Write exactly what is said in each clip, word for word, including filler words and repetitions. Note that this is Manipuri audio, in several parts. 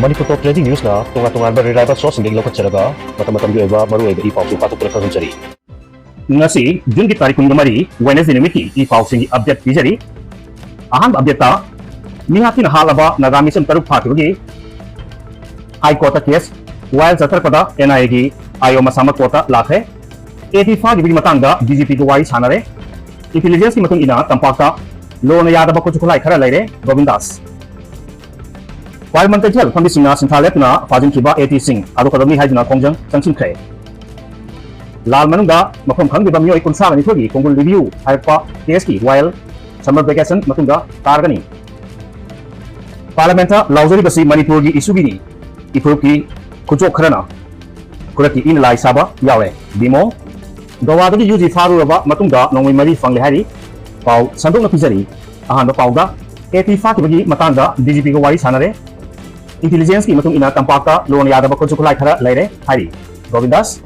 ꯃꯅꯤꯄꯨꯔ ꯇꯣꯞ ꯇ꯭ꯔꯦꯟꯗꯤꯡ ꯅ꯭ꯌꯨꯁꯅ ꯇꯣꯉꯥꯟ ꯇꯣꯉꯥꯟꯕ ꯔꯤꯂꯥꯏꯕꯜ ꯁꯣꯔꯁꯁꯤꯡꯗꯒꯤ ꯂꯧꯈꯠꯆꯔꯒ ꯃꯇꯝ ꯃꯇꯝꯒꯤ ꯑꯣꯏꯕ ꯃꯔꯨꯑꯣꯏꯕ ꯏ ꯄꯥꯎꯁꯤꯡ ꯄꯥꯊꯣꯛꯇꯨꯅ ꯈꯪꯍꯟꯖꯔꯤ꯫ ꯉꯁꯤ ꯖꯨꯟꯒꯤ ꯇꯥꯔꯤꯛ ꯀꯨꯟꯃꯔꯤ, ꯋꯦꯅꯁꯗꯦ ꯅꯨꯃꯤꯠꯀꯤ ꯏ ꯄꯥꯎꯁꯤꯡꯒꯤ ꯑꯞꯗꯦꯠ ꯄꯤꯖꯔꯤ꯫ ꯑꯍꯥꯟꯕ ꯑꯞꯗꯦꯠꯇ, ꯃꯤꯍꯥꯠ ꯊꯤꯅ ꯍꯥꯠꯂꯕ ꯅꯥꯒꯥ ꯃꯤꯁꯝ ꯇꯔꯨꯛ ꯐꯥꯈꯤꯕꯒꯤ ꯍꯥꯏ ꯀꯣꯔꯠꯇ ꯀꯦꯁ ꯋꯥꯌꯦꯜ ꯆꯠꯊꯔꯛꯄꯗ ꯑꯦꯟ ꯑꯥꯏ ꯑꯦꯒꯤ ꯑꯥꯏ ꯑꯣ ꯃꯁꯥꯃꯛ ꯀꯣꯔꯠꯇ ꯂꯥꯛꯈ꯭ꯔꯦ꯫ ꯑꯦ ꯇꯤ ꯐꯥꯈꯤꯕꯒꯤ ꯃꯇꯥꯡꯗ ꯗꯤ ꯖꯤ ꯄꯤꯒ ꯋꯥꯔꯤ ꯁꯥꯟꯅꯔꯦ꯫ ꯏꯟꯇꯦꯂꯤꯖꯦꯟꯁꯀꯤ ꯃꯇꯨꯡ ꯏꯟꯅ ꯇꯝꯄꯥꯛꯇ ꯂꯣꯅ ꯌꯥꯗꯕ ꯈꯨꯠꯁꯨ ꯈꯨꯠꯂꯥꯏ ꯈꯔ ꯂꯩꯔꯦ꯫ ꯒꯣꯕꯤꯟꯗꯥꯁ꯫ ꯈ꯭ꯋꯥꯏꯔꯝꯕꯟ ꯀꯩꯊꯦꯜ ꯐꯝꯕꯤꯁꯤꯡꯅ ꯁꯤꯟꯊꯥ ꯂꯦꯞꯇꯨꯅ ꯐꯥꯖꯤꯟꯈꯤꯕ ꯑꯦ ꯇꯤꯁꯤꯡ ꯊꯥꯗꯣꯛꯀꯗꯕꯅꯤ ꯍꯥꯏꯗꯨꯅ ꯈꯣꯡꯖꯪ ꯆꯪꯁꯤꯟꯈ꯭ꯔꯦ꯫ ꯂꯥꯜ ꯃꯅꯨꯡꯗ ꯃꯐꯝ ꯈꯪꯗ꯭ꯔꯤꯕ ꯃꯤꯑꯣꯏ ꯀꯨꯟꯊ꯭ꯔꯥꯒ ꯅꯤꯊꯣꯏꯒꯤ ꯈꯣꯡꯒꯨꯜ ꯂꯤꯕꯤꯌꯨ ꯍꯥꯏꯔꯛꯄ ꯀꯦꯁꯀꯤ ꯋꯥꯌꯦꯜ ꯁꯝꯃꯔ ꯚꯦꯀꯦꯁꯟ ꯃꯇꯨꯡꯗ ꯇꯥꯔꯒꯅꯤ꯫ ꯄꯥꯔꯂꯤꯌꯥꯃꯦꯟꯠꯇ ꯂꯥꯎꯖꯔꯤꯕꯁꯤ ꯃꯅꯤꯄꯨꯔꯒꯤ ꯏꯁꯨꯒꯤꯅꯤ꯫ ꯏꯐꯨꯔꯨꯞꯀꯤ ꯈꯨꯆꯣꯞ ꯈꯔꯅ ꯈꯨꯔꯛꯀꯤ ꯏꯅ ꯂꯥꯏ ꯁꯥꯕ ꯌꯥꯎꯔꯦ꯫ ꯗꯤꯃꯣ꯫ ꯒꯋꯥꯗꯒꯤ ꯌꯨ ꯖꯤ ꯐꯥꯔꯨꯔꯕ ꯃꯇꯨꯡꯗ ꯅꯣꯡꯃꯩ ꯃꯔꯤ ꯐꯪꯂꯦ ꯍꯥꯏꯔꯤ꯫ ꯄꯥꯎ ꯁꯟꯗꯣꯛꯅ ꯄꯤꯖꯔꯤ꯫ ꯑꯍꯥꯟꯕ ꯄꯥꯎꯗ, ꯑꯦ ꯇꯤ ꯐꯥꯈꯤꯕꯒꯤ ꯃꯇꯥꯡꯗ ꯗꯤ ꯖꯤ ꯄꯤꯒ ꯋꯥꯔꯤ ꯁꯥꯟꯅꯔꯦ꯫ ꯏꯟꯇꯦꯂꯤꯖꯦꯟꯁꯀꯤ ꯃꯇꯨꯡ ꯏꯟꯅ ꯇꯝꯄꯥꯛꯇ ꯂꯣꯟ ꯌꯥꯗꯕ ꯈꯨꯠꯁꯨ ꯈꯨꯠꯂꯥꯏ ꯈꯔ ꯂꯩꯔꯦ ꯍꯥꯏꯔꯤ ꯒꯣꯕꯤꯟꯗꯥꯁ꯫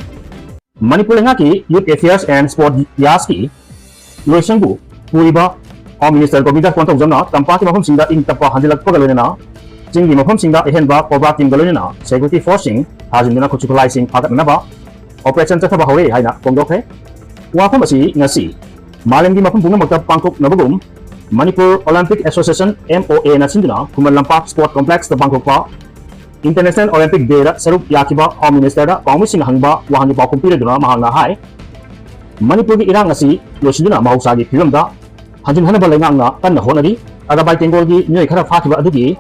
ꯃꯅꯤꯄꯨꯔ ꯂꯩꯉꯥꯛꯀꯤ ꯌꯨꯊ ꯑꯦꯐꯤꯌꯔꯁ ꯑꯦꯟ ꯁ꯭ꯄꯣꯔꯠ ꯌꯥꯁꯀꯤ ꯂꯣꯏꯁꯪꯕꯨ ꯄꯨꯔꯤꯕ ꯍꯣꯝ ꯃꯤꯅꯤꯁꯇꯔ ꯒꯣꯕꯤꯟꯗꯥꯁ ꯄꯣꯟꯇꯧꯖꯝꯅ ꯇꯝꯄꯥꯛꯀꯤ ꯃꯐꯝꯁꯤꯡꯗ ꯏꯪ ꯇꯞꯄ ꯍꯟꯖꯤꯜꯂꯛꯄꯒ ꯂꯣꯏꯅꯅ ꯆꯤꯡꯒꯤ ꯃꯐꯝꯁꯤꯡꯗ ꯑꯍꯦꯟꯕ ꯀꯣꯕ꯭ꯔꯥ ꯇꯤꯝꯒ ꯂꯣꯏꯅꯅ ꯁꯦꯀ꯭ꯌꯨꯔꯤꯇꯤ ꯐꯣꯔꯁꯁꯤꯡ ꯊꯥꯖꯤꯟꯗꯨꯅ ꯈꯨꯠꯁꯨ ꯈꯨꯠꯂꯥꯏꯁꯤꯡ ꯐꯥꯒꯠꯅꯅꯕ ꯑꯣꯄꯔꯦꯁꯟ ꯆꯠꯊꯕ ꯍꯧꯔꯦ ꯍꯥꯏꯅ ꯐꯣꯡꯗꯣꯛꯈ꯭ꯔꯦ꯫ ꯋꯥꯐꯝ ꯑꯁꯤ ꯉꯁꯤ ꯃꯥꯂꯦꯝꯒꯤ ꯃꯐꯝ ꯄꯨꯝꯅꯃꯛꯇ ꯄꯥꯡꯊꯣꯛꯅꯕꯒꯨꯝ Manipur Olympic association, M O ꯑꯦꯅ ꯁꯤꯟꯗꯨꯅ ꯈꯨꯃꯟ ꯂꯝꯄꯥꯛ ꯁ꯭ꯄꯣꯔꯠ ꯀꯣꯝꯄ꯭ꯂꯦꯛꯁꯇ ꯄꯥꯡꯊꯣꯛꯄ ꯏꯟꯇꯔꯅꯦꯁꯅꯦꯜ ꯑꯣꯂꯤꯝꯄꯤꯛ ꯗꯦꯗ ꯁꯔꯨꯛ ꯌꯥꯈꯤꯕ ꯍꯣꯝ ꯃꯤꯅꯤꯁꯇꯔꯗ ꯄꯥꯎꯃꯤꯁꯤꯡꯅ ꯍꯪꯕ ꯋꯥꯍꯪꯒꯤ ꯄꯥꯎꯈꯨꯝ ꯄꯤꯔꯗꯨꯅ ꯃꯍꯥꯛꯅ ꯍꯥꯏ, ꯃꯅꯤꯄꯨꯔꯒꯤ ꯏꯔꯥꯡ ꯑꯁꯤ ꯂꯣꯏꯁꯤꯟꯗꯨꯅ ꯃꯍꯧꯁꯥꯒꯤ ꯐꯤꯕꯝꯗ ꯍꯟꯖꯤꯟꯍꯟꯅꯕ ꯂꯩꯉꯥꯛꯅ ꯀꯟꯅ ꯍꯣꯠꯅꯔꯤ꯫ ꯑꯔꯥꯕꯥꯏ ꯇꯦꯡꯒꯣꯜꯒꯤ ꯃꯤꯑꯣꯏ ꯈꯔ ꯐꯥꯈꯤꯕ ꯑꯗꯨꯒꯤ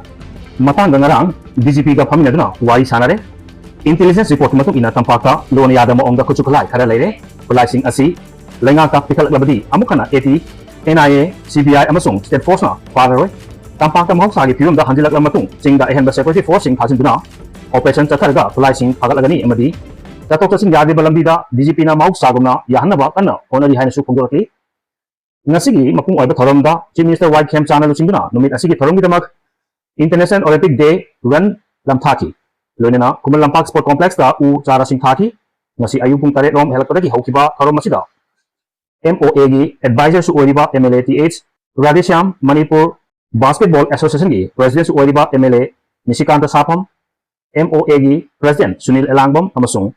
ꯃꯇꯥꯡꯗ ꯉꯔꯥꯡ ꯗꯤ ꯖꯤ ꯄꯤꯒ ꯐꯝꯃꯤꯟꯅꯗꯨꯅ ꯋꯥꯔꯤ ꯁꯥꯟꯅꯔꯦ꯫ ꯏꯟꯇꯦꯂꯤꯖꯦꯟꯁ ꯔꯤꯄꯣꯔꯠꯀꯤ ꯃꯇꯨꯡ ꯏꯟꯅ ꯇꯝꯄꯥꯛꯇ ꯂꯣꯟꯅ ꯌꯥꯗꯕ ꯃꯑꯣꯡꯗ ꯈꯨꯠꯁꯨ ꯈꯨꯠꯂꯥꯏ ꯈꯔ ꯂꯩꯔꯦ꯫ ꯈꯨꯠꯂꯥꯏꯁꯤꯡ ꯑꯁꯤ ꯂꯩꯉꯥꯛꯇ ꯄꯤꯈꯠꯂꯛꯂꯕꯗꯤ ꯑꯃꯨꯛ ꯍꯟꯅ A T, and I A, C B ꯑꯥꯏ ꯑꯃꯁꯨꯡ ꯁ꯭ꯇꯦꯠ ꯐꯣꯔꯁꯅ ꯐꯥꯔꯔꯣꯏ꯫ ꯇꯝꯄꯥꯛꯇ ꯃꯍꯧꯁꯥꯒꯤ ꯐꯤꯕꯝꯗ ꯍꯟꯖꯤꯜꯂꯛꯂꯕ ꯃꯇꯨꯡ ꯆꯤꯡꯗ ꯑꯍꯦꯟꯕ ꯁꯦꯀ꯭ꯌꯨꯔꯤꯇꯤ ꯐꯣꯔꯁꯁꯤꯡ ꯊꯥꯖꯤꯟꯗꯨꯅ ꯑꯣꯄꯔꯦꯁꯟ ꯆꯠꯊꯔꯒ ꯈꯨꯠꯂꯥꯏꯁꯤꯡ ꯐꯥꯒꯠꯂꯒꯅꯤ ꯑꯃꯗꯤ ꯆꯠꯊꯣꯛ ꯆꯠꯁꯤꯟ ꯌꯥꯗ꯭ꯔꯤꯕ ꯂꯝꯕꯤꯗ ꯗꯤ ꯖꯤ ꯄꯤꯅ ꯃꯍꯧꯁꯥꯒꯨꯝꯅ ꯌꯥꯍꯟꯅꯕ ꯀꯟꯅ ꯍꯣꯠꯅꯔꯤ ꯍꯥꯏꯅꯁꯨ ꯐꯣꯡꯗꯣꯔꯛꯂꯤ꯫ ꯉꯁꯤꯒꯤ ꯃꯄꯨꯡ ꯑꯣꯏꯕ ꯊꯧꯔꯝꯗ ꯆꯤꯐ ꯃꯤꯅꯤꯁꯇꯔ ꯋꯥꯏ ꯈꯦꯝꯆꯥꯅ ꯂꯨꯆꯤꯡꯗꯨꯅ ꯅꯨꯃꯤꯠ ꯑꯁꯤꯒꯤ ꯊꯧꯔꯝꯒꯤꯗꯃꯛ ꯏꯟꯇꯔꯅꯦꯁꯅꯦꯜ ꯑꯣꯂꯤꯝꯄꯤꯛ ꯗꯦ ꯔꯟ ꯂꯝꯊꯥꯈꯤ꯫ ꯂꯣꯏꯅꯅ ꯈꯨꯃꯟ ꯂꯝꯄꯥꯛ ꯁ꯭ꯄꯣꯔꯠ ꯀꯣꯝꯄ꯭ꯂꯦꯛꯁꯇ ꯎ ꯆꯥꯔꯥꯁꯤꯡ ꯊꯥꯈꯤ꯫ ꯉꯁꯤ ꯑꯌꯨꯛ ꯄꯨꯡ ꯇꯔꯦꯠ ꯔꯣꯝ ꯍꯦꯜꯂꯛꯄꯗꯒꯤ ꯍꯧꯈꯤꯕ ꯊꯧꯔꯝ ꯑꯁꯤꯗ ꯑꯦꯝ ꯑꯣ ꯑꯦꯒꯤ ꯑꯦꯗꯚꯥꯏꯖꯔꯁꯨ ꯑꯣꯏꯔꯤꯕ M L A T H Radheshyam, Manipur basketball ꯑꯦꯁꯣꯁꯤꯌꯦꯁꯟꯒꯤ ꯄ꯭ꯔꯦꯁꯤꯗꯦꯟꯠꯁꯨ ꯑꯣꯏꯔꯤꯕ M L A Nishikanta Sapam, M O ꯑꯦꯒꯤ ꯄ꯭ꯔꯦꯁꯤꯗꯦꯟꯠ ꯁꯨꯅꯤꯜ ꯑꯦꯂꯥꯡꯕꯝ ꯑꯃꯁꯨꯡ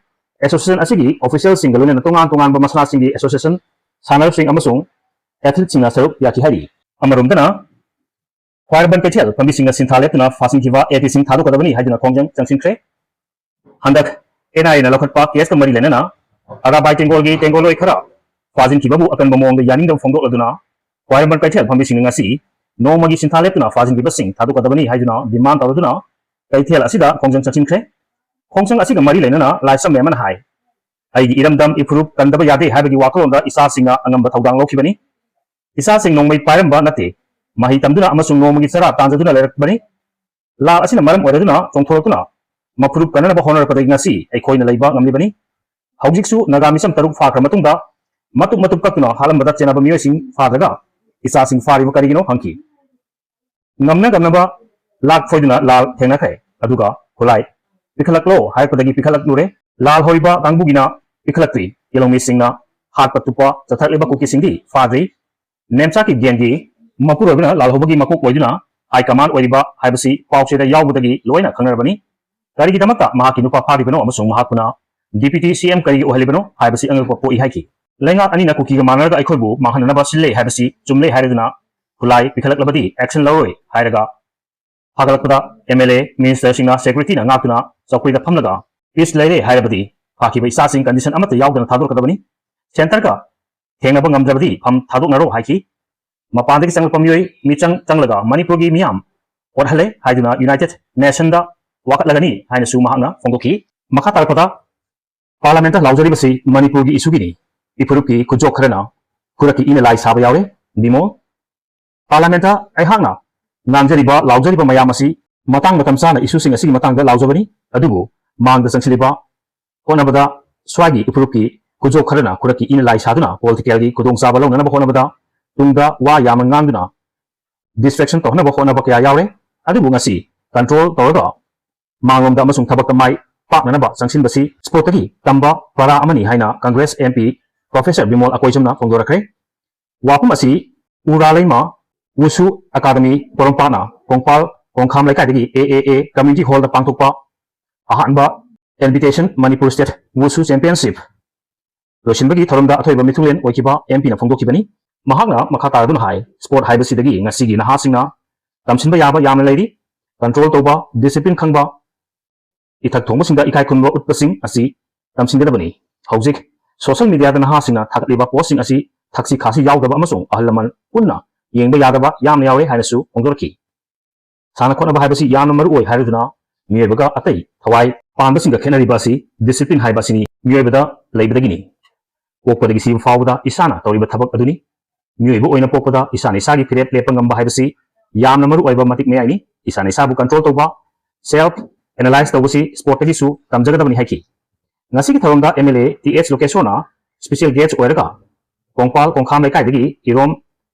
ꯑꯦꯁꯣꯁꯤꯌꯦꯁꯟ ꯑꯁꯤꯒꯤ ꯑꯣꯐꯤꯁꯤꯌꯦꯜꯁꯤꯡꯒ ꯂꯣꯏꯅꯅ ꯇꯣꯉꯥꯟ ꯇꯣꯉꯥꯟꯕ ꯃꯁꯥꯟꯅꯁꯤꯡꯒꯤ ꯑꯦꯁꯣꯁꯤꯌꯦꯁꯟ, ꯁꯥꯟꯅꯔꯣꯏꯁꯤꯡ ꯑꯃꯁꯨꯡ ꯑꯦꯊꯂꯤꯠꯁꯤꯡꯅ ꯁꯔꯨꯛ ꯌꯥꯈꯤ ꯍꯥꯏꯔꯤ꯫ ꯑꯃꯔꯣꯝꯗꯅ ꯈ꯭ꯋꯥꯏꯔꯝꯕꯟ ꯀꯩꯊꯦꯜ ꯐꯝꯕꯤꯁꯤꯡꯅ ꯁꯤꯟꯊꯥ ꯂꯦꯞꯇꯨꯅ ꯐꯥꯖꯤꯟꯈꯤꯕ ꯑꯦ ꯇꯤꯁꯤꯡ ꯊꯥꯗꯣꯛꯀꯗꯕꯅꯤ ꯍꯥꯏꯗꯨꯅ ꯈꯣꯡꯖꯪ ꯆꯪꯁꯤꯟꯈ꯭ꯔꯦ꯫ ꯍꯟꯗꯛ ꯑꯦꯟ ꯑꯥꯏ ꯑꯦꯅ ꯂꯧꯈꯠꯄ ꯀꯦꯁꯀ ꯃꯔꯤ ꯂꯩꯅꯅ ꯑꯔꯥꯕꯥꯏ ꯇꯦꯡꯒꯣꯜꯒꯤ ꯇꯦꯡꯒꯣꯜꯂꯣꯏ ꯈꯔ ꯐꯥꯖꯤꯟꯈꯤꯕꯕꯨ ꯑꯀꯟꯕ ꯃꯑꯣꯡꯗ ꯌꯥꯅꯤꯡꯗꯕ ꯐꯣꯡꯗꯣꯛꯂꯗꯨꯅ ꯈ꯭ꯋꯥꯏꯔꯝꯕꯟ ꯀꯩꯊꯦꯜ ꯐꯝꯕꯤꯁꯤꯡꯅ ꯉꯁꯤ ꯅꯣꯡꯃꯒꯤ ꯁꯤꯟꯊꯥ ꯂꯦꯞꯇꯨꯅ ꯐꯥꯖꯤꯟꯈꯤꯕꯁꯤꯡ ꯊꯥꯗꯣꯛꯀꯗꯕꯅꯤ ꯍꯥꯏꯗꯨꯅ ꯗꯤꯃꯥꯟ ꯇꯧꯔꯗꯨꯅ ꯀꯩꯊꯦꯜ ꯑꯁꯤꯗ ꯈꯣꯡꯖꯪ ꯆꯪꯁꯤꯟꯈ꯭ꯔꯦ꯫ ꯈꯣꯡꯖꯪ ꯑꯁꯤꯒ ꯃꯔꯤ ꯂꯩꯅꯅ ꯂꯥꯏꯁ꯭ꯔꯝ ꯃꯌꯥꯝ ꯑꯃꯅ ꯍꯥꯏ, ꯑꯩꯒꯤ ꯏꯔꯝꯗꯝ ꯏꯐꯨꯔꯨꯞ ꯀꯟꯗꯕ ꯌꯥꯗꯦ ꯍꯥꯏꯕꯒꯤ ꯋꯥꯈꯜꯂꯣꯟꯗ ꯏꯆꯥꯁꯤꯡꯅ ꯑꯉꯝꯕ ꯊꯧꯗꯥꯡ ꯂꯧꯈꯤꯕꯅꯤ꯫ ꯏꯆꯥꯁꯤꯡ ꯅꯣꯡꯃꯩ ꯄꯥꯏꯔꯝꯕ ꯅꯠꯇꯦ, ꯃꯍꯩ ꯇꯝꯗꯨꯅ ꯑꯃꯁꯨꯡ ꯅꯣꯡꯃꯒꯤ ꯆꯔꯥ ꯇꯥꯟꯖꯗꯨꯅ ꯂꯩꯔꯛꯄꯅꯤ꯫ ꯂꯥꯜ ꯑꯁꯤꯅ ꯃꯔꯝ ꯑꯣꯏꯔꯗꯨꯅ ꯆꯣꯡꯊꯣꯔꯛꯇꯨꯅ ꯃꯐꯨꯔꯨꯞ ꯀꯟꯅꯅꯕ ꯍꯣꯠꯅꯔꯛꯄꯗꯒꯤ ꯉꯁꯤ ꯑꯩꯈꯣꯏꯅ ꯂꯩꯕ ꯉꯝꯂꯤꯕꯅꯤ꯫ ꯍꯧꯖꯤꯛꯁꯨ ꯅꯥꯒꯥ ꯃꯤꯆꯝ ꯇꯔꯨꯛ ꯐꯥꯈ꯭ꯔ ꯃꯇꯨꯡꯗ ꯃꯇꯨꯞ ꯃꯇꯨꯞ ꯀꯛꯇꯨꯅ ꯍꯥꯠꯂꯝꯕꯗ ꯆꯦꯟꯅꯕ ꯃꯤꯑꯣꯏꯁꯤꯡ ꯐꯥꯗ꯭ꯔꯒ ꯏꯆꯥꯁꯤꯡ ꯐꯥꯔꯤꯕ ꯀꯔꯤꯒꯤꯅꯣ ꯍꯪꯈꯤ꯫ ꯉꯝꯅ ꯉꯝꯅꯕ ꯂꯥꯛ ꯐꯣꯏꯗꯨꯅ ꯂꯥꯜ ꯊꯦꯡꯅꯈ꯭ꯔꯦ꯫ ꯑꯗꯨꯒ ꯈꯨꯠꯂꯥꯏ ꯄꯤꯈꯠꯂꯛꯂꯣ ꯍꯥꯏꯔꯛꯄꯗꯒꯤ ꯄꯤꯈꯠꯂꯛꯂꯨꯔꯦ꯫ ꯂꯥꯜ ꯍꯧꯔꯤꯕ ꯀꯥꯡꯕꯨꯒꯤꯅ ꯄꯤꯈꯠꯂꯛꯇ꯭ꯔꯤ꯫ ꯏꯂꯧꯃꯤꯁꯤꯡꯅ ꯍꯥꯠꯄ ꯇꯨꯞꯄ ꯆꯠꯊꯔꯛꯂꯤꯕ ꯀꯨꯀꯤꯁꯤꯡꯗꯤ ꯐꯥꯗ꯭ꯔꯤ꯫ ꯅꯦꯝꯆꯥꯛꯀꯤ ꯒꯦꯡꯒꯤ ꯃꯄꯨꯔꯣꯏꯕꯅ ꯂꯥꯜꯍꯧꯕꯒꯤ ꯃꯀꯣꯛ ꯑꯣꯏꯗꯨꯅ ꯍꯥꯏ ꯀꯃꯥꯟ ꯑꯣꯏꯔꯤꯕ ꯍꯥꯏꯕꯁꯤ ꯄꯥꯎꯆꯦꯗ ꯌꯥꯎꯕꯗꯒꯤ ꯂꯣꯏꯅ ꯈꯪꯅꯔꯕꯅꯤ꯫ ꯀꯔꯤꯒꯤꯗꯃꯛꯇ ꯃꯍꯥꯛꯀꯤ ꯅꯨꯄꯥ ꯐꯥꯔꯤꯕꯅꯣ ꯑꯃꯁꯨꯡ ꯃꯍꯥꯛꯄꯨꯅ ꯗꯤꯄ꯭ꯌꯨꯇꯤ ꯁꯤ ꯑꯦꯝ ꯀꯔꯤꯒꯤ ꯑꯣꯏꯍꯜꯂꯤꯕꯅꯣ ꯍꯥꯏꯕꯁꯤ ꯑꯉꯛꯄ ꯄꯣꯛꯏ ꯍꯥꯏꯈꯤ꯫ ꯂꯩꯉꯥꯛ ꯑꯅꯤꯅ ꯀꯨꯀꯤꯒ ꯃꯥꯟꯅꯔꯒ ꯑꯩꯈꯣꯏꯕꯨ ꯃꯥꯡꯍꯟꯅꯅꯕ ꯁꯤꯜꯂꯦ ꯍꯥꯏꯕꯁꯤ ꯆꯨꯝꯂꯦ ꯍꯥꯏꯔꯗꯨꯅ ꯈꯨꯠꯂꯥꯏ ꯄꯤꯈꯠꯂꯛꯂꯕꯗꯤ ꯑꯦꯛꯁꯟ ꯂꯧꯔꯣꯏ ꯍꯥꯏꯔꯒ ꯐꯥꯒꯠꯂꯛꯄꯗ ꯑꯦꯝ ꯑꯦꯜ ꯑꯦ, ꯃꯤꯅꯤꯁꯇꯔꯁꯤꯡꯅ ꯁꯦꯀ꯭ꯌꯨꯔꯤꯇꯤꯅ ꯉꯥꯛꯇꯨꯅ ꯆꯧꯀ꯭ꯔꯤꯗ ꯐꯝꯂꯒ ꯄꯤꯁ ꯂꯩꯔꯦ ꯍꯥꯏꯔꯕꯗꯤ ꯐꯥꯈꯤꯕ ꯏꯆꯥꯁꯤꯡ ꯀꯟꯗꯤꯁꯟ ꯑꯃꯠꯇ ꯌꯥꯎꯗꯅ ꯊꯥꯗꯣꯔꯛꯀꯗꯕꯅꯤ꯫ ꯁꯦꯟꯇꯔꯒ ꯊꯦꯡꯅꯕ ꯉꯝꯗ꯭ꯔꯕꯗꯤ ꯐꯝ ꯊꯥꯗꯣꯛꯅꯔꯣ ꯍꯥꯏꯈꯤ꯫ ꯃꯄꯥꯟꯗꯒꯤ ꯆꯪꯂꯛꯄ ꯃꯤꯑꯣꯏ ꯃꯤꯆꯪ ꯆꯪꯂꯒ ꯃꯅꯤꯄꯨꯔꯒꯤ ꯃꯤꯌꯥꯝ ꯑꯣꯠꯍꯜꯂꯦ ꯍꯥꯏꯗꯨꯅ ꯌꯨꯅꯥꯏꯇꯦꯗ ꯅꯦꯁꯟꯗ ꯋꯥꯀꯠꯂꯒꯅꯤ ꯍꯥꯏꯅꯁꯨ ꯃꯍꯥꯛꯅ ꯐꯣꯡꯗꯣꯛꯈꯤ꯫ ꯃꯈꯥ ꯇꯥꯔꯛꯄꯗ ꯄꯥꯔꯂꯥꯃꯦꯟꯇ ꯂꯥꯎꯖꯔꯤꯕꯁꯤ ꯃꯅꯤꯄꯨꯔꯒꯤ ꯏꯁꯨꯒꯤꯅꯤ꯫ ꯏꯐꯨꯔꯨꯞꯀꯤ ꯈꯨꯖꯣꯛ ꯈꯔꯅ ꯈꯨꯔꯛꯀꯤ ꯏꯅ ꯂꯥꯏ ꯁꯥꯕ ꯌꯥꯎꯔꯦ꯫ ꯕꯤꯃꯣꯜ, ꯄꯥꯔꯂꯥꯃꯦꯟꯇ ꯑꯩꯍꯥꯛꯅ ꯉꯥꯡꯖꯔꯤꯕ, ꯂꯥꯎꯖꯔꯤꯕ ꯃꯌꯥꯝ ꯑꯁꯤ ꯃꯇꯥꯡ ꯃꯇꯝ ꯆꯥꯅ ꯏꯁꯨꯁꯤꯡ ꯑꯁꯤꯒꯤ ꯃꯇꯥꯡꯗ ꯂꯥꯎꯖꯕꯅꯤ꯫ ꯑꯗꯨꯕꯨ ꯃꯥꯡꯗ ꯆꯪꯁꯤꯜꯂꯤꯕ ꯍꯣꯠꯅꯕꯗ ꯁ꯭ꯋꯥꯏꯒꯤ ꯏꯐꯨꯔꯨꯞꯀꯤ ꯈꯨꯖꯣꯛ ꯈꯔꯅ ꯈꯨꯔꯛꯀꯤ ꯏꯅ ꯂꯥꯏ ꯁꯥꯗꯨꯅ ꯄꯣꯂꯤꯇꯤꯀꯦꯜꯒꯤ ꯈꯨꯗꯣꯡꯆꯥꯕ ꯂꯧꯅꯅꯕ ꯍꯣꯠꯅꯕꯗ ꯇꯨꯡꯗ ꯋꯥ ꯌꯥꯝꯅ ꯉꯥꯡꯗꯨꯅ ꯗꯤꯁꯇ꯭ꯔꯦꯛꯁꯟ ꯇꯧꯍꯟꯅꯕ ꯍꯣꯠꯅꯕ ꯀꯌꯥ ꯌꯥꯎꯔꯦ꯫ ꯑꯗꯨꯕꯨ ꯉꯁꯤ ꯀꯟꯇ꯭ꯔꯣꯜ ꯇꯧꯔꯒ ꯃꯥꯡꯂꯣꯝꯗ ꯑꯃꯁꯨꯡ ꯊꯕꯛꯇ ꯃꯥꯏ ꯄꯥꯛꯅꯅꯕ ꯆꯪꯁꯤꯟꯕꯁꯤ ꯁ꯭ꯄꯣꯔꯠꯇꯒꯤ ꯇꯝꯕ ꯄꯔꯥ ꯑꯃꯅꯤ ꯍꯥꯏꯅ Congress M P professor Bimol ꯑꯀꯣꯏꯖꯝꯅ ꯐꯣꯡꯗꯣꯔꯛꯈ꯭ꯔꯦ꯫ ꯋꯥꯐꯝ ꯑꯁꯤ ꯎꯔꯥ ꯂꯩꯃ ꯋꯨꯁꯨ ꯑꯦꯀꯥꯗꯃꯤ ꯄꯣꯔꯣꯝꯄꯥꯠꯅ ꯀꯣꯡꯄꯥꯜ ꯀꯣꯡꯈꯥꯝ ꯂꯩꯀꯥꯏꯗꯒꯤ A A A Community Hallꯗ ꯄꯥꯡꯊꯣꯛꯄ ꯑꯍꯥꯟꯕ Invitation Manipur State Wushu Championship ꯂꯣꯏꯁꯤꯟꯕꯒꯤ ꯊꯧꯔꯝꯗ ꯑꯊꯣꯏꯕ ꯃꯤꯊꯨꯡꯂꯦꯟ ꯑꯣꯏꯈꯤꯕ M Pꯅ ꯐꯣꯡꯗꯣꯛꯈꯤꯕꯅꯤ꯫ ꯃꯍꯥꯛꯅ ꯃꯈꯥ ꯇꯥꯔꯗꯨꯅ ꯍꯥꯏ, sport ꯍꯥꯏꯕꯁꯤꯗꯒꯤ ꯉꯁꯤꯒꯤ ꯅꯍꯥꯁꯤꯡꯅ ꯇꯝꯁꯤꯟꯕ ꯌꯥꯕ ꯌꯥꯝꯅ ꯂꯩꯔꯤ꯫ Control ꯇꯧꯕ, discipline ꯈꯪꯕ, ꯏꯊꯛ ꯊꯣꯡꯕꯁꯤꯡꯗ ꯏꯀꯥꯏ ꯈꯨꯝꯅꯕ ꯎꯠꯄꯁꯤꯡ ꯑꯁꯤ ꯇꯝꯁꯤꯟꯒꯗꯕꯅꯤ꯫ ꯍꯧꯖꯤꯛ social mediaꯗ ꯅꯍꯥꯁꯤꯡꯅ ꯊꯥꯒꯠꯂꯤꯕ postꯁꯤꯡ ꯑꯁꯤ ꯊꯛꯁꯤ ꯈꯥꯁꯤ ꯌꯥꯎꯗꯕ ꯑꯃꯁꯨꯡ ꯑꯍꯜ ꯂꯃꯟ ꯄꯨꯟꯅ ꯌꯦꯡꯕ ꯌꯥꯗꯕ ꯌꯥꯝꯅ ꯌꯥꯎꯔꯦ ꯍꯥꯏꯅꯁꯨ ꯐꯣꯡꯗꯣꯔꯛꯈꯤ꯫ ꯁꯥꯟꯅ ꯈꯣꯠꯅꯕ ꯍꯥꯏꯕꯁꯤ ꯌꯥꯝꯅ ꯃꯔꯨ ꯑꯣꯏ ꯍꯥꯏꯔꯗꯨꯅ ꯃꯤꯑꯣꯏꯕꯒ ꯑꯇꯩ ꯊꯋꯥꯏ ꯄꯥꯟꯕꯁꯤꯡꯒ ꯈꯦꯠꯅꯔꯤꯕ ꯑꯁꯤ discipline ꯍꯥꯏꯕ ꯑꯁꯤꯅꯤ꯫ ꯃꯤꯑꯣꯏꯕꯗ ꯂꯩꯕꯗꯒꯤꯅꯤ꯫ ꯄꯣꯛꯄꯗꯒꯤ ꯁꯤꯕ ꯐꯥꯎꯕꯗ ꯏꯁꯥꯅ ꯇꯧꯔꯤꯕ ꯊꯕꯛ ꯑꯗꯨꯅꯤ꯫ ꯃꯤꯑꯣꯏꯕ ꯑꯣꯏꯅ ꯄꯣꯛꯄꯗ ꯏꯁꯥꯅ ꯏꯁꯥꯒꯤ ꯐꯤꯔꯦꯞ ꯂꯦꯞꯄ ꯉꯝꯕ ꯍꯥꯏꯕꯁꯤ ꯌꯥꯝꯅ ꯃꯔꯨ ꯑꯣꯏꯕ ꯃꯇꯤꯛ ꯃꯌꯥꯏꯅꯤ꯫ ꯏꯁꯥꯅ ꯏꯁꯥꯕꯨ control ꯇꯧꯕ, self analyze ꯇꯧꯕꯁꯤ sportꯇꯒꯤꯁꯨ ꯇꯝꯖꯒꯗꯕꯅꯤ ꯍꯥꯏꯈꯤ꯫ ꯉꯁꯤꯒꯤ ꯊꯧꯔꯝꯗ M L A T H ꯂꯣꯀꯦꯁꯣꯔꯅ special guest ꯑꯣꯏꯔꯒ ꯀꯣꯡꯄꯥꯜ ꯀꯣꯡꯈꯥꯝ ꯂꯩꯀꯥꯏꯗꯒꯤ ꯏꯔꯣꯝ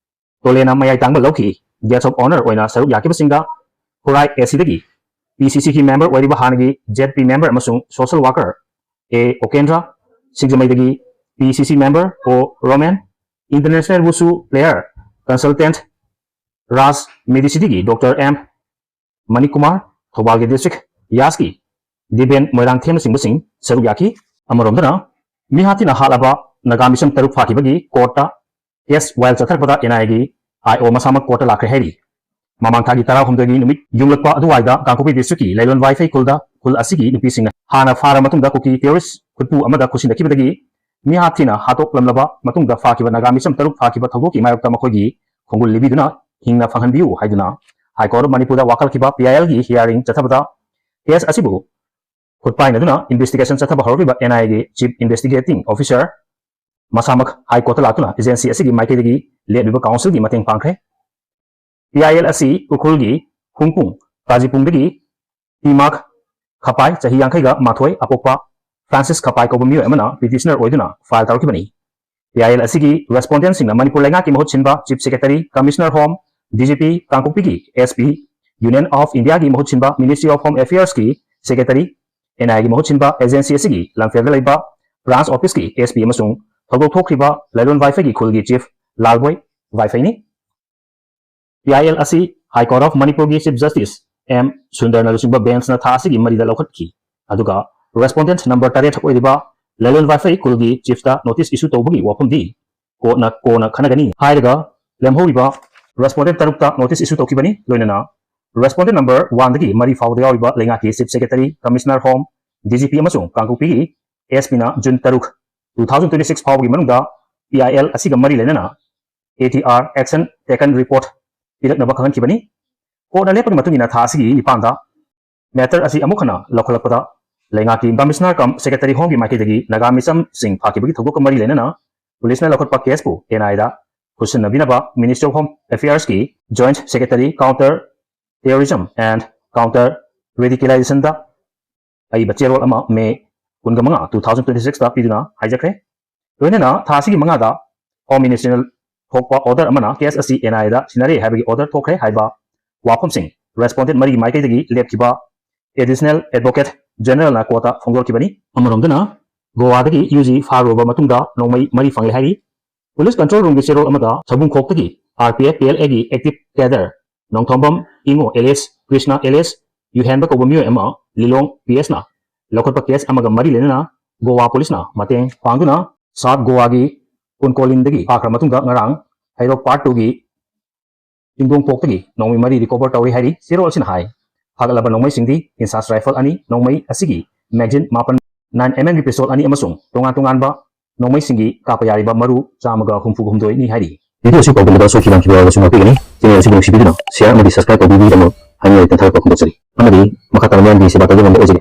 ꯇꯣꯂꯦꯅ ꯃꯌꯥꯏ ꯇꯥꯡꯕ ꯂꯧꯈꯤ꯫ Guest of honour ꯑꯣꯏꯅ ꯁꯔꯨꯛ ꯌꯥꯈꯤꯕꯁꯤꯡꯗ ꯈꯨꯔꯥꯏ A Cꯗꯒꯤ P C Cꯒꯤ member ꯑꯣꯏꯔꯤꯕ ꯍꯥꯟꯅꯒꯤ Z P member ꯑꯃꯁꯨꯡ social worker A Okendra, ꯁꯤꯡꯖꯃꯩꯗꯒꯤ P C C member O Roman, international wushu player consultant Raj Medicityꯒꯤ Doctor M Manikumar, ꯊꯧꯕꯥꯜꯒꯤ district ꯌꯥꯁꯀꯤ Diben ꯃꯣꯏꯔꯥꯡꯊꯦꯝꯅꯆꯤꯡꯕꯁꯤꯡ ꯁꯔꯨꯛ ꯌꯥꯈꯤ꯫ ꯑꯃꯔꯣꯝꯗꯅ ꯃꯤꯍꯥꯠ ꯊꯤꯅ ꯍꯥꯠꯂꯕ ꯅꯥꯒꯥ ꯃꯤꯁꯝ ꯇꯔꯨꯛ ꯐꯥꯈꯤꯕꯒꯤ courtꯇ case file ꯆꯠꯊꯔꯛꯄꯗ N I Aꯒꯤ I O ꯃꯁꯥꯃꯛ courtꯇ ꯂꯥꯛꯈ꯭ꯔꯦ ꯍꯥꯏꯔꯤ꯫ ꯃꯃꯥꯡ ꯊꯥꯒꯤ ꯇꯔꯥꯍꯨꯝꯗꯣꯏꯒꯤ ꯅꯨꯃꯤꯠ ꯌꯨꯝꯂꯛꯄ ꯑꯗꯨꯋꯥꯏꯗ ꯀꯥꯡꯄꯣꯛꯄꯤ districtꯀꯤ ꯂꯩꯂꯣꯟ ꯋꯥꯏꯐꯩ ꯈꯨꯜꯗ ꯈꯨꯜ ꯑꯁꯤꯒꯤ ꯅꯨꯄꯤꯁꯤꯡꯅ ꯍꯥꯟꯅ ꯐꯥꯔ ꯃꯇꯨꯡꯗ ꯀꯨꯀꯤ terrorist ꯈꯨꯠꯄꯨ ꯑꯃꯗ ꯈꯨꯠꯁꯤꯟꯅꯈꯤꯕꯗꯒꯤ ꯃꯤꯍꯥꯠ ꯊꯤꯅ ꯍꯥꯠꯇꯣꯛꯂꯝꯂꯕ ꯃꯇꯨꯡꯗ ꯐꯥꯈꯤꯕ ꯅꯥꯒꯥ ꯃꯤꯁꯝ ꯇꯔꯨꯛ ꯐꯥꯈꯤꯕ ꯊꯧꯗꯣꯛꯀꯤ ꯃꯥꯌꯣꯛꯇ ꯃꯈꯣꯏꯒꯤ ꯈꯣꯡꯒꯨꯜ ꯂꯤꯕꯤꯗꯨꯅ ꯍꯤꯡꯅ ꯐꯪꯍꯟꯕꯤꯌꯨ ꯍꯥꯏꯗꯨꯅ High Court of ꯃꯅꯤꯄꯨꯔꯗ ꯋꯥꯀꯠꯈꯤꯕ P I L ꯒꯤ hearing ꯆꯠꯊꯕꯗ case ꯑꯁꯤꯕꯨ ꯈꯨꯠ ꯄꯥꯏꯅꯗꯨꯅ investigation ꯆꯠꯊꯕ ꯍꯧꯔꯛꯂꯤꯕ N I Aꯒꯤ Chief Investigating Officer ꯃꯁꯥꯃꯛ High Courtꯇ ꯂꯥꯛꯇꯨꯅ agency ꯑꯁꯤꯒꯤ ꯃꯥꯏꯀꯩꯗꯒꯤ ꯂꯦꯞꯂꯤꯕ councilꯒꯤ ꯃꯇꯦꯡ ꯄꯥꯡꯈ꯭ꯔꯦ꯫ P I L ꯑꯁꯤ ꯎꯈ꯭ꯔꯨꯜꯒꯤ ꯍꯨꯡꯄꯨꯡ ꯀꯥꯖꯤꯄꯨꯡꯗꯒꯤ ꯇꯤꯃꯥꯛ ꯈꯄꯥꯏ, ꯆꯍꯤ ꯌꯥꯡꯈꯩꯒ ꯃꯥꯊꯣꯏ, ꯑꯄꯣꯛꯄ ꯐ꯭ꯔꯥꯟꯁꯤꯁ ꯈꯄꯥꯏ ꯀꯧꯕ ꯃꯤꯑꯣꯏ ꯑꯃꯅ petitioner ꯑꯣꯏꯗꯨꯅ file ꯇꯧꯔꯛꯈꯤꯕꯅꯤ꯫ P I L ꯑꯁꯤꯒꯤ respondentꯁꯤꯡꯅ ꯃꯅꯤꯄꯨꯔ ꯂꯩꯉꯥꯛꯀꯤ ꯃꯍꯨꯠ ꯁꯤꯟꯕ Chief Secretary, Commissioner Home, D G P, ꯀꯥꯡꯄꯣꯛꯄꯤꯒꯤ S P, Union of Indiaꯒꯤ ꯃꯍꯨꯠ ꯁꯤꯟꯕ Ministry of Home Affairsꯀꯤ Secretary, N I Aꯒꯤ ꯃꯍꯨꯠ ꯁꯤꯟꯕ agency ꯑꯁꯤꯒꯤ ꯂꯝꯐꯦꯜꯗ ꯂꯩꯕ branch officeꯀꯤ S P ꯑꯃꯁꯨꯡ ꯊꯧꯗꯣꯛ ꯊꯣꯛꯈ꯭ꯔꯤꯕ ꯂꯩꯂꯣꯟ ꯋꯥꯏꯐꯩꯒꯤ ꯈꯨꯜꯒꯤ chief ꯂꯥꯜꯕꯣꯏ ꯋꯥꯏꯐꯩꯅꯤ꯫ P I L ꯑꯁꯤ High Court of Manipurꯒꯤ Chief Justice M Sundarꯅ ꯂꯨꯆꯤꯡꯕ benchꯅ ꯊꯥ ꯑꯁꯤꯒꯤ ꯃꯔꯤꯗ ꯂꯧꯈꯠꯈꯤ꯫ ꯑꯗꯨꯒ respondent number ꯇꯔꯦꯠ ꯑꯣꯏꯔꯤꯕ ꯂꯂꯣꯟ ꯋꯥꯏꯐꯩ ꯈꯨꯜꯒꯤ chiefꯇ notice issue ꯇꯧꯕꯒꯤ ꯋꯥꯐꯝꯗꯤ courtꯅ ꯀꯣꯟꯅ ꯈꯟꯅꯒꯅꯤ ꯍꯥꯏꯔꯒ ꯂꯦꯝꯍꯧꯔꯤꯕ respondent ꯇꯔꯨꯛꯇ notice issue ꯇꯧꯈꯤꯕꯅꯤ꯫ ꯂꯣꯏꯅꯅ respondent number oneꯗꯒꯤ ꯃꯔꯤ ꯐꯥꯎꯕꯗ ꯌꯥꯎꯔꯤꯕ ꯂꯩꯉꯥꯛꯀꯤ Chief Secretary, Commissioner Home, D G P ꯑꯃꯁꯨꯡ ꯀꯥꯡꯄꯣꯛꯄꯤꯒꯤ S Pꯅ June ꯇꯔꯨꯛ, two thousand twenty six ꯐꯥꯎꯕꯒꯤ ꯃꯅꯨꯡꯗ P I L ꯑꯁꯤꯒ ꯃꯔꯤ ꯂꯩꯅꯅ A T R action taken report ꯄꯤꯔꯛꯅꯕ ꯈꯪꯍꯟꯈꯤꯕꯅꯤ꯫ Courtꯅ ꯂꯦꯞꯄꯒꯤ ꯃꯇꯨꯡ ꯏꯟꯅ ꯊꯥ ꯑꯁꯤꯒꯤ ꯅꯤꯄꯥꯟꯗ matter ꯑꯁꯤ ꯑꯃꯨꯛ ꯍꯟꯅ ꯂꯧꯈꯠꯂꯛꯄꯗ ꯂꯩꯉꯥꯛꯀꯤ Commissioner cum Secretary Homeꯒꯤ ꯃꯥꯏꯀꯩꯗꯒꯤ ꯅꯥꯒꯥ ꯃꯤꯆꯝꯁꯤꯡ ꯐꯥꯈꯤꯕꯒꯤ ꯊꯧꯗꯣꯛꯀ ꯃꯔꯤ ꯂꯩꯅꯅ ꯄꯨꯂꯤꯁꯅ ꯂꯧꯈꯠꯄ caseꯄꯨ N I Aꯗ ꯈꯨꯠꯁꯤꯟꯅꯕꯤꯅꯕ Ministry of Home Affairsꯀꯤ Joint Secretary Counter Terrorism and Counter Radicalizationꯗ ꯑꯏꯕ ꯆꯦꯔꯣꯜ ꯑꯃ May ꯀꯨꯟꯃꯉꯥ, two thousand twenty sixꯇ ꯄꯤꯗꯨꯅ ꯍꯥꯏꯖꯈ꯭ꯔꯦ꯫ ꯂꯣꯏꯅꯅ ꯊꯥ ꯑꯁꯤꯒꯤ ꯃꯉꯥꯗ Home Ministryꯅ ꯊꯣꯛꯄ order ꯑꯃꯅ case ꯑꯁꯤ N I Aꯗ ꯁꯤꯟꯅꯔꯦ ꯍꯥꯏꯕꯒꯤ order ꯊꯣꯛꯈ꯭ꯔꯦ ꯍꯥꯏꯕ ꯋꯥꯐꯝꯁꯤꯡ respondent ꯃꯔꯤꯒꯤ ꯃꯥꯏꯀꯩꯗꯒꯤ ꯂꯦꯞꯈꯤꯕ Additional Advocate Generalꯅ courtꯇ ꯐꯣꯡꯗꯣꯔꯛꯈꯤꯕꯅꯤ꯫ ꯑꯃꯔꯣꯝꯗꯅ ꯒꯣꯋꯥꯗꯒꯤ U G ꯐꯥꯔꯨꯔꯕ ꯃꯇꯨꯡꯗ ꯅꯣꯡꯃꯩ ꯃꯔꯤ ꯐꯪꯂꯦ ꯍꯥꯏꯔꯤ꯫ Police Control Roomꯒꯤ ꯆꯦꯔꯣꯜ ꯑꯃꯗ ꯁꯕꯨꯡꯈꯣꯛꯇꯒꯤ R P F P L Aꯒꯤ active cadre Nongthombam ꯏꯉꯣ alias Krishna alias ꯌꯨꯍꯦꯟꯕ ꯀꯧꯕ ꯃꯤꯑꯣꯏ ꯑꯃ ꯂꯤꯂꯣꯡ P Sꯅ ꯂꯧꯈꯠꯄ case ꯑꯃꯒ ꯃꯔꯤ ꯂꯩꯅꯅ ꯒꯣꯋꯥ ꯄꯨꯂꯤꯁꯅ ꯃꯇꯦꯡ ꯄꯥꯡꯗꯨꯅ South ꯒꯣꯋꯥꯒꯤ ꯀꯨꯟꯀꯣꯂꯤꯟꯗꯒꯤ ꯐꯥꯈ꯭ꯔ ꯃꯇꯨꯡꯗ ꯉꯔꯥꯡ ꯍꯩꯔꯣꯛ Part Twoꯒꯤ ꯆꯤꯡꯗꯣꯡꯄꯣꯛꯇꯒꯤ ꯅꯣꯡꯃꯩ ꯃꯔꯤ recover ꯇꯧꯔꯤ ꯍꯥꯏꯔꯤ꯫ ꯆꯦꯔꯣꯜ ꯑꯁꯤꯅ ꯍꯥꯏ, ꯐꯥꯒꯠꯂꯕ ꯅꯣꯡꯃꯩꯁꯤꯡꯗꯤ INSAS rifle ꯑꯅꯤ, ꯅꯣꯡꯃꯩ ꯑꯁꯤꯒꯤ magazine ꯃꯥꯄꯟ, nine M M ꯒꯤ pistol ꯑꯅꯤ ꯑꯃꯁꯨꯡ ꯇꯣꯉꯥꯟ ꯇꯣꯉꯥꯟꯕ ꯅꯣꯡꯃꯩꯁꯤꯡꯒꯤ ꯀꯥꯞꯄ ꯌꯥꯔꯤꯕ ꯃꯔꯨ ꯆꯥꯝꯃꯒ ꯍꯨꯝꯐꯨ ꯍꯨꯝꯗꯣꯏꯅꯤ ꯍꯥꯏꯔꯤ꯫ Video ꯑꯁꯤ ꯄꯥꯎꯗꯝꯗꯕ ꯁꯣꯏꯈꯤꯕ ꯉꯝꯈꯤꯕ ꯌꯥꯎꯔꯕꯁꯨ ꯉꯥꯛꯄꯤꯒꯅꯤ꯫ Channel ꯑꯁꯤꯕꯨ ꯅꯨꯡꯁꯤꯕꯤꯗꯨꯅ share ꯑꯃꯗꯤ subscribe ꯇꯧꯕꯤꯕꯒꯤꯗꯃꯛ ꯍꯥꯏꯅꯤꯡꯉꯥꯏ ꯂꯩꯇꯅ ꯊꯥꯒꯠꯄ ꯐꯣꯡꯗꯣꯛꯆꯔꯤ꯫ ꯑꯃꯗꯤ ꯃꯈꯥ ꯇꯥꯅ ꯃꯤꯌꯥꯝꯒꯤ ꯁꯦꯕꯥ ꯇꯧꯕ ꯉꯝꯕ ꯑꯣꯏꯖꯒꯦ꯫